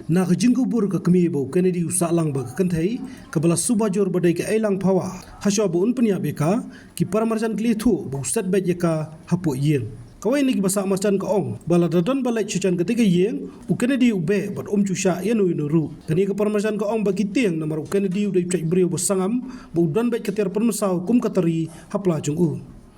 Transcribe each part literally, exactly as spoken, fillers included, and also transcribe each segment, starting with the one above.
Na ka jingkubur ka kmie ba u Kennedy u sah lang bad ka kynthei kaba la suba jur ba dei ka Eilang Phawa, hashwa ba un pynïap ïa ka, ki paramarjan ki la ïathuh ba u set beit ïa ka hapoh ïing. Kawei na kiba sah marjan ka ong ba lada don ba leit sha jan katei ka ïing, u Kennedy u beh bad um ju shah ïano ïano ruh. Kane ka paramarjan ka ong ba ki tieng namar u Kennedy u dei u jait briew ba sangam, ba u don beit ka tiar pynmynsaw kum ka tari ha pla jong u.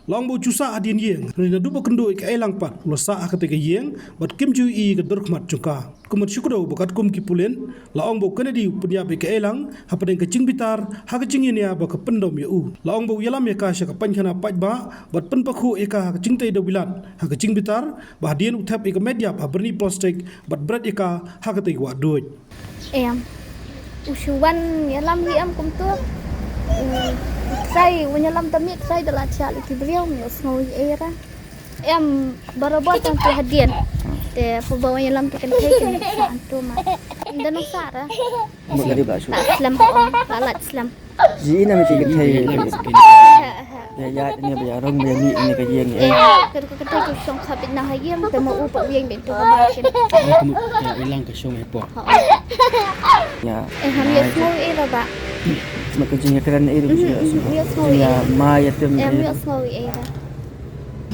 La ong ba u ju sah hadien ïing, hynrei naduh ba kynduh ïa ka Eilang pat u la sah ha katei ka ïing bad kim ju ïohi ïa ka dur khmat jong ka. Kumta shu kdew ba katkum ki pulit, la ong ba u Kennedy u pynïap ïa ka Eilang hapdeng ka jingbitar ha ka jingïania ba ka pyndom ïa u. La ong ba u ïalam ïa ka sha ka paikhana paidbah bad pynpakhuh ïa ka ha ka jingtei da u bilat ha ka jingbitar, ba hadien u thep ïa ka met ïap ha byrni plastik bad bret ïa ka ha katei ka wah duid. Em. U shu wan ïalam hi em kumto. U, u trai, u ïalam da mih trai da la thiah lut ki briew, ym ïohsngew ei ei ruh. Em, barabor tang tu hadien. Te phi ba u ïalam tu kan thei kan sa antu ma. Ynda nang sa ruh. Mut ka dei ba shu. La slem ha ong, la lait slem. Ji ina mi ki kynthei. Ïa, ïa, ini ba ïa rong ba ïa mih ini ka ïing, eh. Ka dei ka kynthei ka shong khap beit na ha ïing, te ma u pat u ïeng beit tu ka ba kin. Ka mut ka Eilang ka shong hapoh. Ïa. Eh, ham ïohsngew ei ruh ba. Ma ka jingïakren ei ruh. Ïohsngew ei. Ïa, ma ïa tem. Em, ïohsngew ei ruh.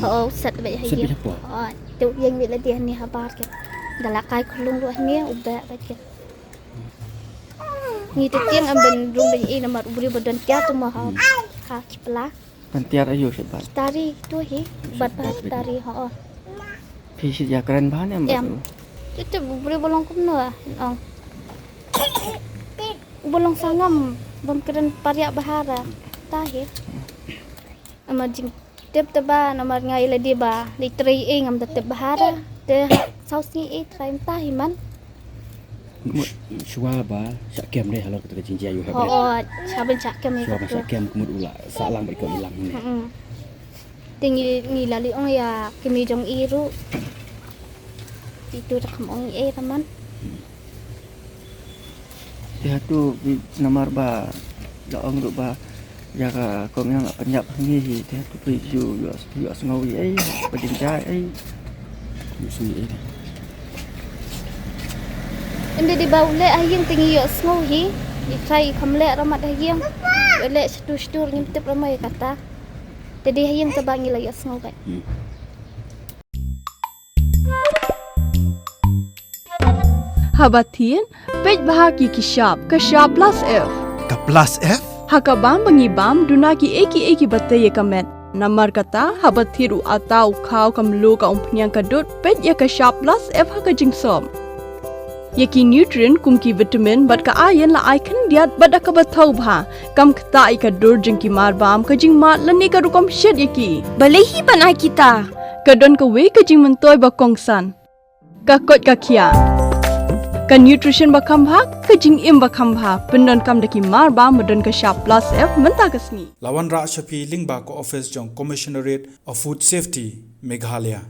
Ho, set beit ha ïing. Set beit hapoh. Ho, te u ïeng beit lade hangne habar kin. Da la kai khunlung ruh hangne, u beh beit kin. Ngi te tieng am ban rung ban ïohi namar u briew ba don tiar tu mo ha. Hmm. Ha ki pla. Ban tiar aïu shet bad. Tari tu hi. Shet bad bad bad tari ho. Phi shet ïakren bha ne am bad. Em. Tu. Tu tu u briew ba long kumno ah, ong. U ba long sangam bym kren pariah bha ruh. Ta hi. Ama jing Tip te ba namar nga ïa lade ba leit trei ei ngam da tip bha ruh. Te saw sngi ei trai mynta hi man. Mut shuwa ba shah kem dei halor kata ka jingjia ïa u heh bret. Ho, shuwa ban shah kem ïa. Shuwa ba shah kem ka mut u la sah lang bad ka Eilang ne. Hmm. Te ngi, ngi la leit ong ïa kmie jong i ruh. Itu da kam ong ei ruh man. Hmm. Te hato phi namar ba la ong ruh ba ïa ka kong ïa nga pynïap hangne hi, te hato phi ju ïoh, ïohsngew ei ei ba dang jai ei. Ïohsngew ei. Ynda dei ba u leh ha ïing te ngi ïohsngew hi. I trai i kham leh ruh mat ha ïing. U leh shatu shatu ngim tip ruh mo ïa kata. Te dei ha ïing te ba ngi la ïohsngew beit. Hmm. Haba thied, peit bha ki ki shap, ka shap plus F. Ka plus F? Ha ka bam ba ngi bam, duna ki ei ki ei kiba tei ïa ka met. Namar kata, haba thied u atta u khaw ka mluh ka umphniang ka dud, peit ïa ka shap plus F ha ka jingsop. Ïa ki nutrient kum ki vitamin bad ka iron la ai khyndiat bad da kaba thaw bha. Kam ktah ïa ka dur jong ki mar bam, ka jingmad lane ka rukom shet ïa ki. Balei hi ban ai kita? Ka don kawei ka jingmyntoi ba kongsan. Ka koit ka khiah. Ka nutrition ba kham bha, ka jingim ba kham bha. Pyndonkam da ki mar bam ba don ka shap plus F mynta ka sngi. La wanrah sha phi lyngba ka office jong Commissionerate of Food Safety, Meghalaya.